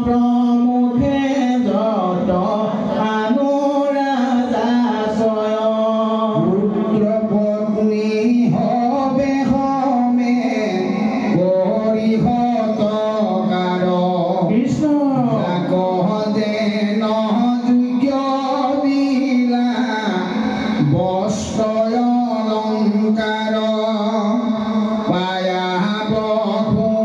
প্ৰমুখে যত আনুৰাজা ছয়। পুত্ৰ পত্নী হবে সমে কৰি সতকাৰ। কৃষ্ণ। যেন যোগ্য দিলা বস্ত্ৰ অলংকাৰ। পায়া বসুদেৱৰ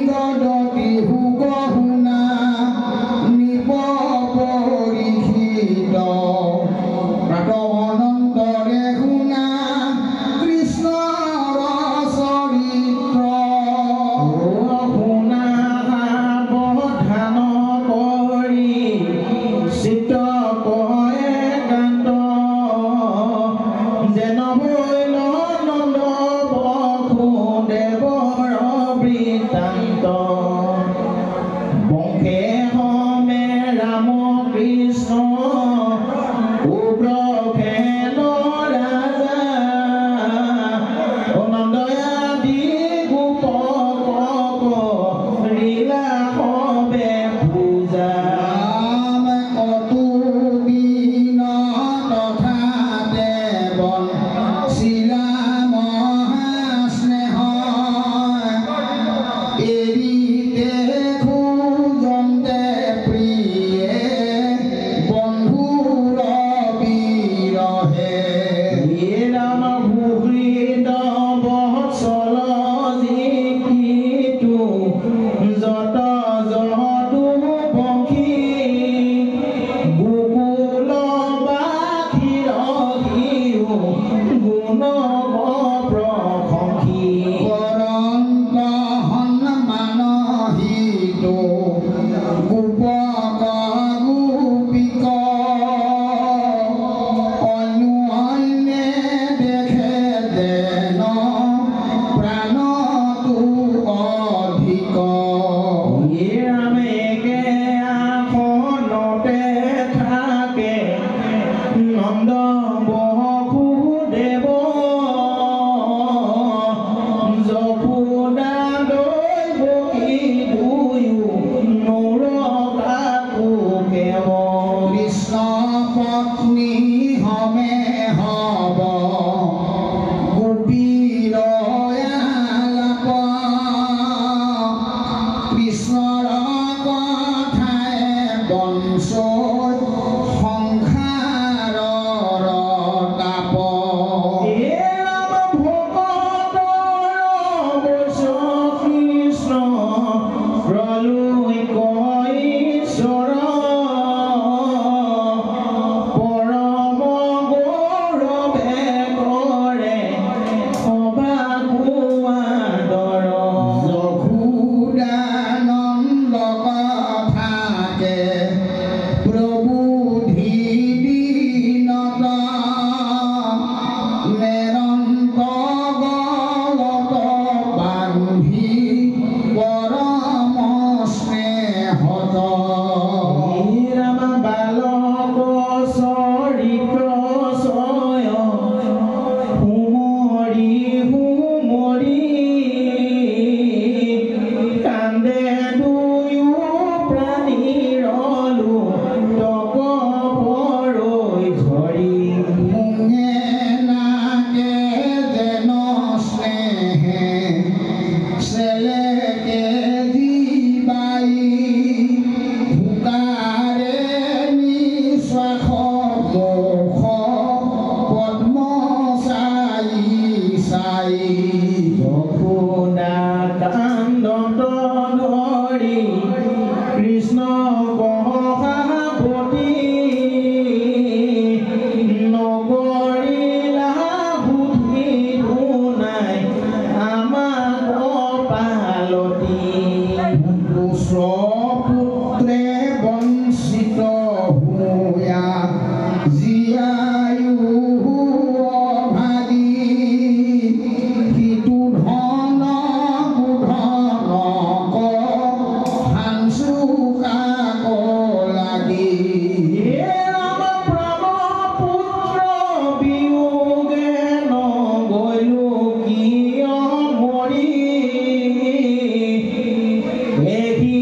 গদতি হুগ শুনা নৃপ পৰীক্ষিত প্ৰাত অনন্তৰে শুনা কৃষ্ণৰ চৰিত্ৰ। শুনা সাৱধান কৰি চিত্ত একান্ত, যেন ভৈল নন্দ বসুদেৱৰ বৃত্তান্ত। বংশে সমে ৰাম কৃষ্ণ উগ্ৰসেন ৰাজা, নন্দ আদি গোপ কৰিলা সবে পূজা। ৰাম কতো দিন তথা দেৱন শিলা মহাস্নেহ, এৰিতে খোজন্তে প্ৰিয়ে বন্ধুৰ বিৰহে। ৰাম সুহৃদ বৎসল যিটো যত যদু বংশী, গোকুল বাসীৰ সিও গুণ প্ৰশংসী। কৰন্ত সন্মান হিতো গোপক গোপীক, অন্য অন্যে দেখে যেন প্ৰাণতো অধিক। ৰামেকে আসনতে থাকে নন্দ বসুদেৱ, যশোদা দৈৱকী দুয়ো নৌৰ কাকো কেৱ। কৃষ্ণ পত্নী সমে হব গোপীৰ আলাপ, কৃষ্ণৰ কথাই বঞ্চৈ সংসাৰৰ তাপ। ৰাম ভকতৰ বৈশ্য কৃষ্ণ প্ৰলুক ঈশ্বৰ, পৰম গৌৰৱে কৰে সবাকো আদৰ। যশোদানন্দ কথাকে প্ৰবুধি দিনত, নেৰন্ত গলত বান্ধি পৰম স্নেহত। ৰাম বালক চৰিত্ৰ চয় সুমৰি সুমৰি কান্দে দুয়ো প্ৰাণী ৰলো তক পৰৈ ঝৰি। মুঙে নাকে যেন স্নেহে চেলেকে জীৱাই, ফুকাৰে নিশ্বাস মুখ পদ্ম চাই চাই। যশোদা কান্দত ধৰি কৃষ্ণ কহাপতি, নকৰিলা সুধি নাই আমাক পালতি। পুত্ৰে বঞ্চিত হুয়া জীয়ায়ু অভাগী, সিটো ধন কুধনক সাঞ্চু কাক লাগি। ৰাম প্ৰাণ পুত্ৰ বিয়োগে নগৈলো কিয় মৰি, এহি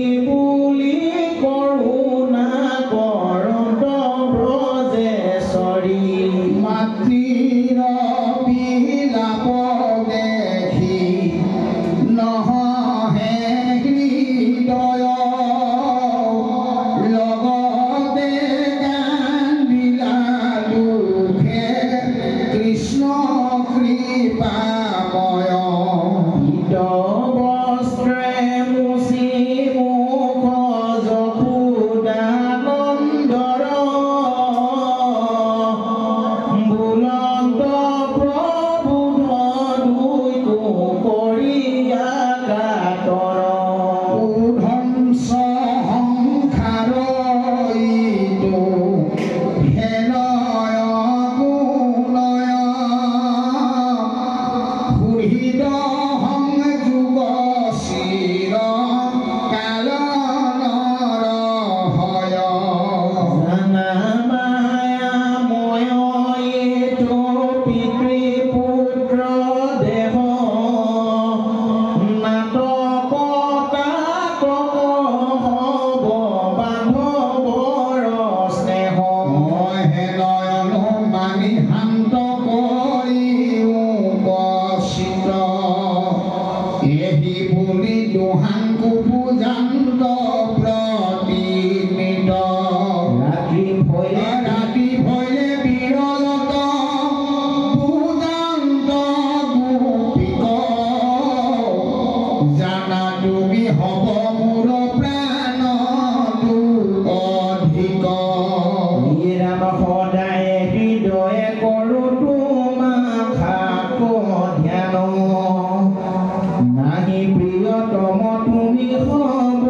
গোপী সব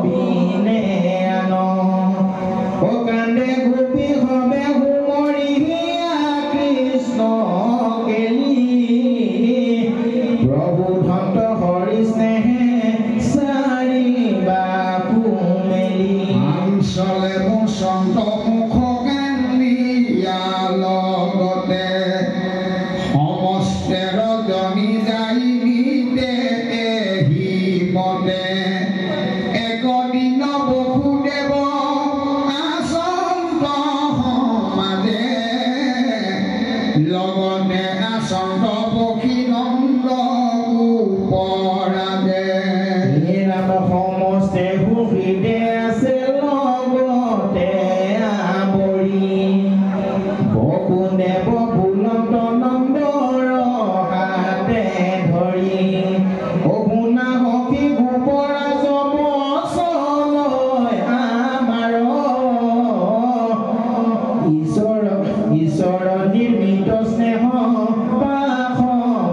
বিনে আন ও কান্দে গোপী সবে সুমৰিয়া কৃষ্ণ কেলি প্ৰভু ধন্ত হৰি স্নেহে চাৰি বাকু মেলি আঞ্চলে বসন্ত মুখ কান্দিয়া লগতে সমস্তে ৰজনী যাই নিতে এহি মতে একদিন বসুদেৱ আচন্ত সমাজে লগতে আচন্ত পক্ষী নন্দ গোপৰাজে হে ৰাম সমস্তে সুহৃদে আছে লগতে আৱৰি বসুদেৱ বুলন্ত নন্দৰ হাতে ধৰি অ শুনা সখী গোপৰাজ বচনয় আমাৰ ঈশ্বৰ ঈশ্বৰ নিৰ্মিত স্নেহ পাশ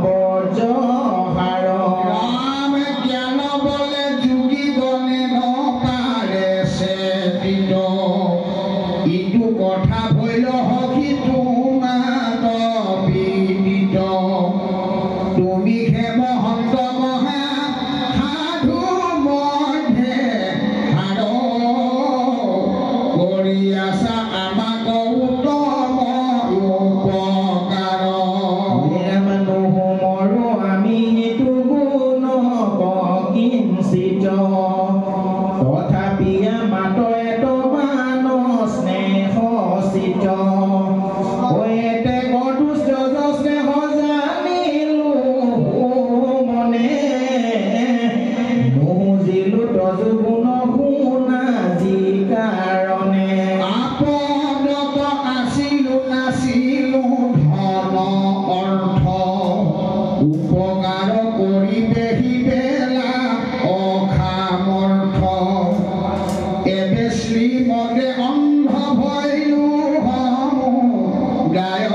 বজ্ৰহাৰ ৰাম জ্ঞান বলে যোগী গণে নপাৰে চেতিত ইটো কথা ভৈল সখী তোমাত বিদিত তুমি হে মহন্ত মহা সাধু মধ্যে হাৰ কৰি আছা আমাক উত্তম উপকাৰ মানুহ মৰো আমি ইটো গুণ কিঞ্চিত তথাপি মাত মান স্নেহ চিত এতে দুষ্ট স্নেহ জানিলো মনে নুবুজিলো তজু গুণ শুনা যি কাৰণে আপদত আছিলো নাছিলো ধন অৰ্থ উপকাৰ কৰিবে বেলা অসামৰ্থ এবে শ্ৰীমতে অন্ধ ভৈলো সমুদায়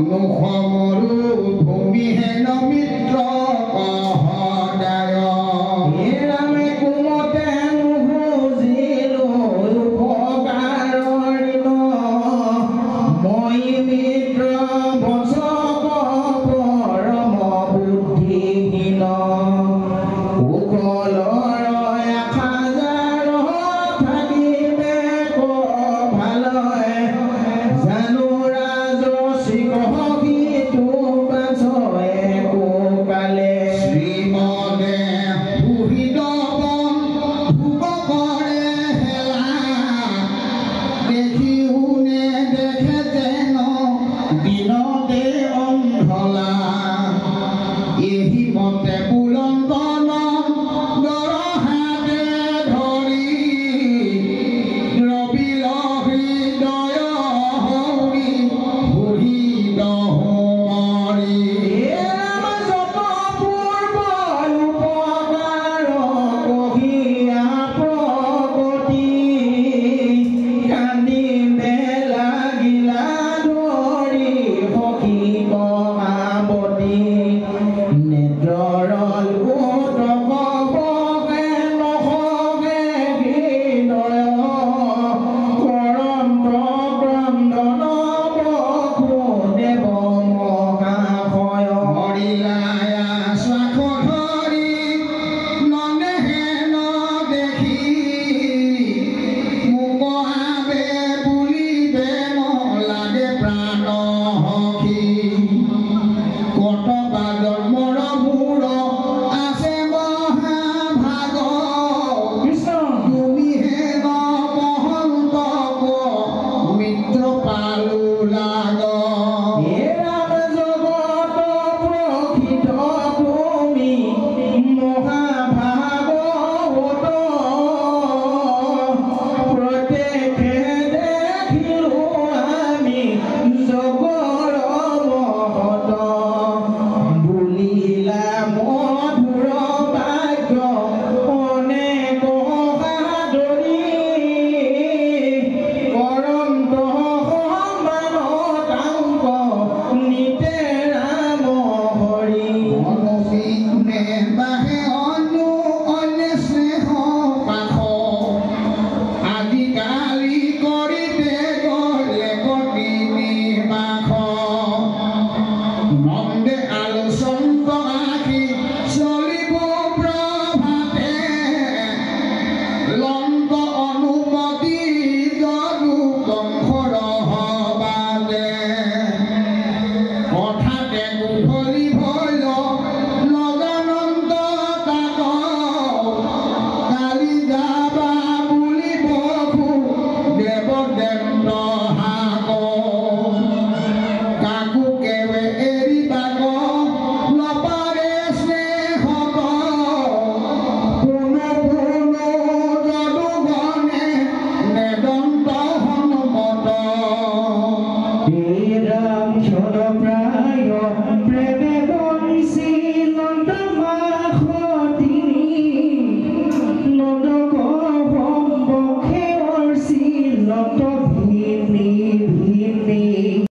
নোসমৰো ভূমি হেন মিত্ৰ সদায় হে ৰামে কুমতে নুবুজিলো উপকাৰ ঋণ মই মিত্ৰ বঞ্চক পৰম বুদ্ধিহীন কুশল